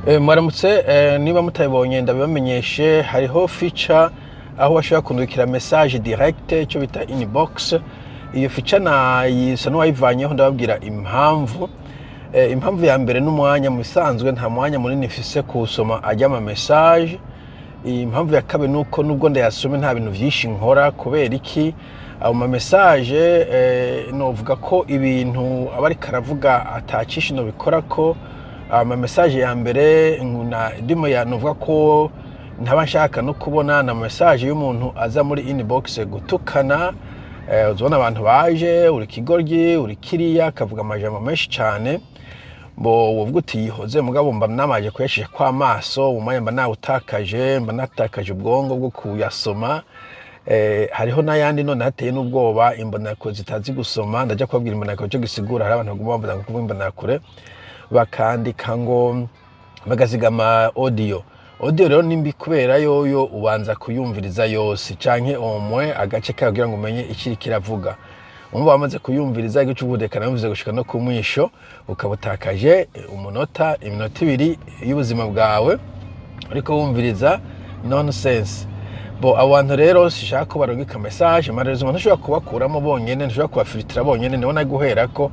Mwaramutse. Niba mutabibonye ndabibamenyeshe, hariho feature aho bashobora kundungikira message direct, icyo bita inbox. Iyo feature nayisa n'uwayivanyeho, ndababwira impamvu. Impamvu ya mbere n'umwanya. Mu bisanzwe nta mwanya munini mfise kuwusoma ajya ama message. Impamvu ya kabiri nuko nubwo ndayasome nta bintu vyinshi nkora. Kubera iki? Ayo ma message, novuga ko ibintu aba ariko aravuga atacisha nobikora, ko ama message ya mbere nkuna ndimo ya novuga ko ntaba nshaka no kubona na message y'umuntu aza muri inbox gutukana. Uzobona abantu baje: "Uri kigoryi, uri kiriya", akavuga amajambo menshi cane. Bo wovuga uti yihoze, mugabo mba namaje kuyashisha kw'amaso, umwanya mba nawutakaje, mba natakaje ubwonko bwo kuyasoma. Hariho n'ayandi none hateye n'ubwoba, imbonakure zitazi gusoma. Ndaja kubabwira imbonakure ico gisigura. Hari abantu baguma bavuga ngo kuvuga imbonakure, bakandika ngo bagazigama audio. Audio rero ni mbi kubera yoyo ubanza kuyumviriza yose canke omwe agace kayo kugira ngo umenye ikiri kiravuga. Umva, wamaze kuyumviriza igice ubudekana yumvise gushika no ku mwisho, ukaba utakaje umunota, iminota 2 y'ubuzima bwawe ariko wumviriza nonsense. Bo abo bantu rero sishaka ko barungika message. Malheureusement ntushobora kubakuramo bonyene, ntushobora kubafiltira bonyene, niho guherako.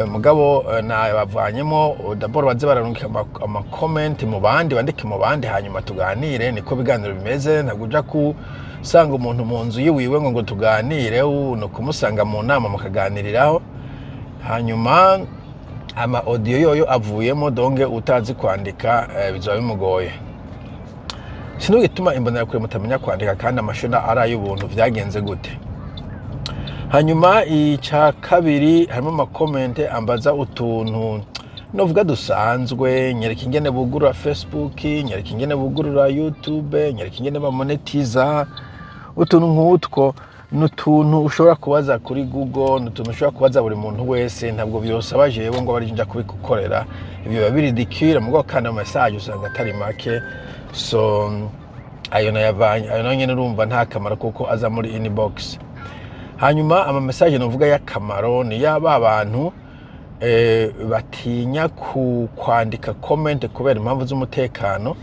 Mugabo nabavanyemo. D'abord baze bararungika ama comment mu bandi, bandike mu bandi, hanyuma tuganire. Niko biganiro bimeze. Ntabwo uja kusanga umuntu mu nzu yiwiwe ngo tuganire, ni ukumusanga mu nama mukaganiriraho. Hanyuma ama audio yoyo avuyemo, donc utazi kwandika bizoba bimugoye. Sinzi gituma imbonerakure mutamenya kwandika kandi amashuri ari ay'ubuntu. Vyagenze gute? Hanyuma icya kabiri, harimo ama comment ambaza utuntu novuga dusanzwe: "Nyereka ingene bugurura Facebook, nyereka ingene bugurura YouTube, nyereka ingene bamonetiza." Utuntu nk'utwo ni utuntu ushobora kubaza kuri Google, ni utuntu ushobora kubaza buri muntu wese. Ntabwo byosaba jewe ngo bari nja kubigukorera, ibyo biba biri ridicule. Mugabo kandi ama message usanga atari make, so ayo nayavanye. Ayo nayo nyene urumva nta kamaro kuko aza muri inbox. Hanyuma ama message novuga y'akamaro ni yaba bantu batinya kwandika comment kubera impamvu z'umutekano,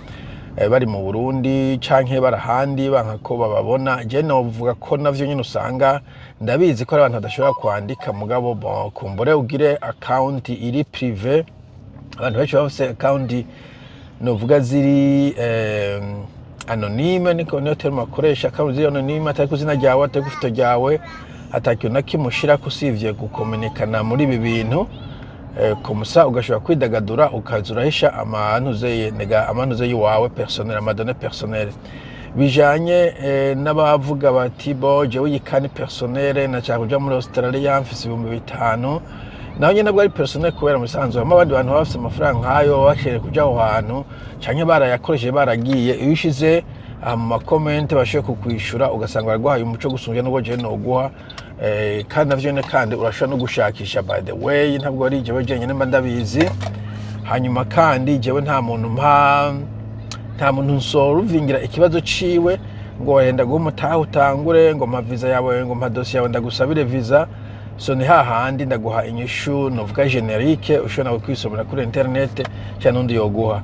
bari mu Burundi canke bari ahandi banka ko bababona. Je novuga ko navyo nyene usanga ndabizi ko ari abantu badashobora kwandika, mugabo bon, kumbure ugire account iri privé. Abantu benshi bafise account novuga ziri anonyme, niko niyo terme bakoresha, account ziri anonyme, atari ku izina ryawe, atari ku ifoto ryawe, atakintu na kimwe ushirako usivye gukominikana muri ibi bintu. Comme ça ugashobora kwidagadura, ukaza urahisha amantuze nega amantuze yiwawe personnel, ama données personnelles. Bijanye n'abavuga bati: "Bo jewe iyi kani personnel, nashaka kuja muri Australia, mfise 5000", naho nyene nabwo ari personnel, kubera musanzwe harimo abandi bantu baba bafise amafaranga nkayo bakeneye kuja aho hantu canke barayakoresheje baragiye. Iyo ushize mu ma comment bashoboye kukwishura, ugasanga baraguhaye umuco gusumvya n'ubwo jewe noguha. Kandi navyo nyene kandi urashobora no gushakisha. By the way, ntabwo ari jewe jenyene mba ndabizi. Hanyuma kandi jewe nta muntu mpa, nta muntu nsoruvingira ikibazo ciwe ngo wenda guha umutahe utangure, ngo mpa visa yawe, ngo mpa dosiye yawe ndagusabire visa. So ni hahandi ndaguha inyishu novuga générique, ushobora kwisomera kuri internet cyangwa n'undi yoguha.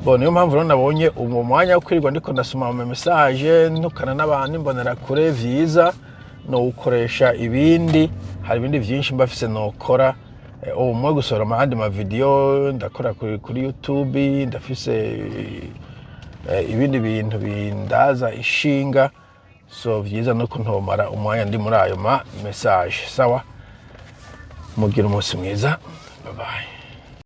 Bon, niyo mpamvu rero nabonye uwo mwanya wo kwirirwa ndiko ndasoma ama message ntukana n'abantu imbonera kure vyiza nowukoresha ibindi. Hari ibindi vyinshi mba mfise nokora. Ubu mwe gusoroma ayandi ma video ndakora kuri YouTube, ndafise ibindi bintu bindaza ishinga. So vyiza nuko ntomara umwanya ndi muri ayo ma message. Sawa, mugira umunsi mwiza, bye bye.